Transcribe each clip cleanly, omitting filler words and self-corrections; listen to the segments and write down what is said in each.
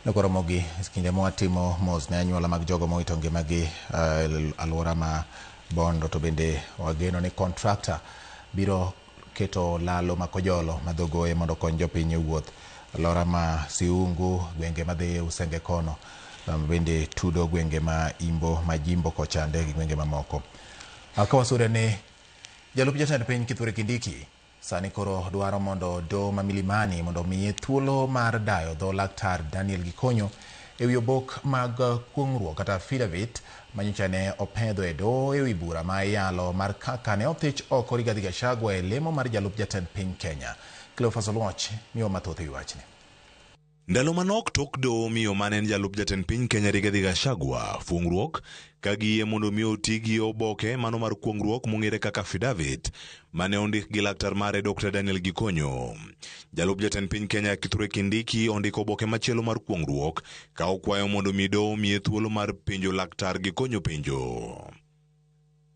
Nokoromogi kinde mwatimo mos ne anyuola mag jogo mowito ngimagi alwora ma Bondo, to bende wageno ni contractor biro keto lalo ma Kojolo ma Dhogoye mondo okony jopiny e wuoth. Alwora ma Siungu, gwenge madhi Usenge kono, bende tudo gwenge ma Imbo, ma Jimbo kochande gi gwenge mamoko. Ka wasure ni jalup jatend piny Kithure Kindiki sani koro dwaro mondo doho ma Milimani mondo omiye thuolo mar dayo dho laktar Daniel Gikonyo ewi obok mag kuong'ruok kata affidavit manyocha ne opedho e doho ewi bura ma iyalo mar kaka ne othich oko Rigathi Gachagua e lemo mar jalup jatend piny Kenya. Cleophas Oluoch miyo mathoth ewi wachni. Ndalo manok tok doho miyo mane en jalup jatend piny Kenya Rigathi Gachagua fuong'ruok ka giyie mondo mi oti gi oboke mano mar kuong'ruok mong'ere kaka affidavit mane ondik gi laktar mare Dr. Daniel Gikonyo. Jalup jatend piny Kenya Kithure Kindiki ondiko oboke machielo mar kuong'ruok ka okwayo mondo mi doho omiye thuolo mar penjo laktar Gikonyo penjo.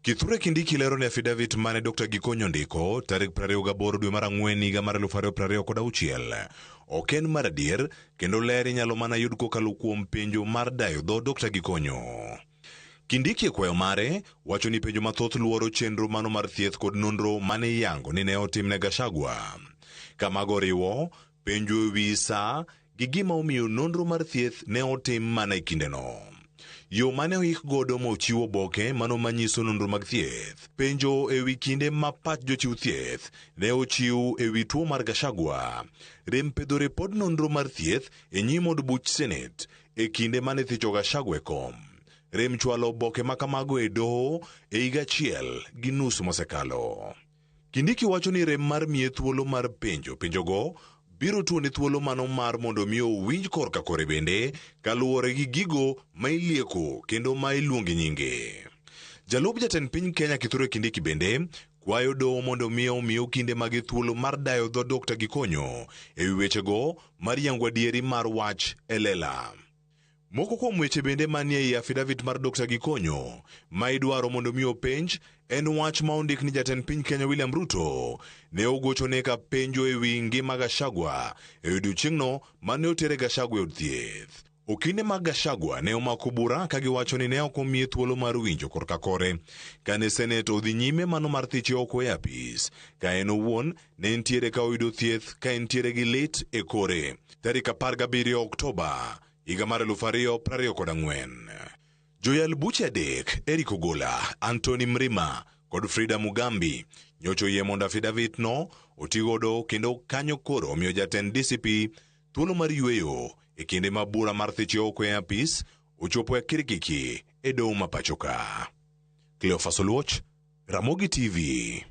Kithure Kindiki lero ni affidavit mane Dr. Gikonyo ondiko tarik 28 dwe mar ang'wen higa mar 2026 ok en mar adier kendo ler inyalo mana yud kokalo kuom penjo mar dayo dho Dr. Gikonyo. Kindiki e kwayo mare wacho ni penjo mathoth luoro chenro mano mar thieth kod nonro mane iyango ni ne otim ne Gachagua. Ka mago oriwo penjo e wi saa gi gima omiyo nonro mar thieth ne otim mana e kindeno. Yo mane oik godo mochiw oboke mano manyiso nonro mag thieth. Penjo e wi kinde ma pach jochiw thieth ne ochiw e wi tuo mar Gachagua. Rem pedho ripod nonro mar thieth e nyim od buch Senate e kinde mane thicho Gachagua e kom. Rem chwalo oboke ma kamago e doho e higa achiel gi nus mosekalo. Kindiki wacho ni rem mar miye thuolo mar penjo penjogo biro tuone thuolo mano mar mondo mi owinj korka kore bende kaluwore gi gigo ma ilieko kendo ma iluonge nyinge. Jalup jatend piny Kenya Kithure Kindiki bende kwayo doho mondo mi omi okinde mage thuolo mar dayo dho Dr. Gikonyo e wi wechego mar yango adieri mar wach e lela. Moko kuom weche bende manie ei affidavit mar Dr. Gikonyo ma idwaro mondo mi openj en wach ma ondik ni jatend piny Kenya William Ruto ne ogochone ka penjo e wi ngima Gachagua e odiechieng'no mane otere Gachagua e od thieth. Okinde mag Gachagua ne omako bura ka giwacho ni ne ok omiye thuolo mar winjo korka kore kane Senet odhi nyime mano mar thiche oko e apis ka en owuon ne entiere ka oyudo thieth ka entiere gi lit e kore tarik 17 Oktoba higa mar 2024. Joyal buche adek, Eric Ogola, Anthony Mrima kod Frida Mugambi nyocha oyie mondo affidavit no otigodo kendo kanyo koro omiyo jatend DCP thuolo mar yueyo e kinde ma bura mar thiche oko e apis ochopo e kirikiki e doho ma pachoka. Cleophas Oluoch, Ramogi TV.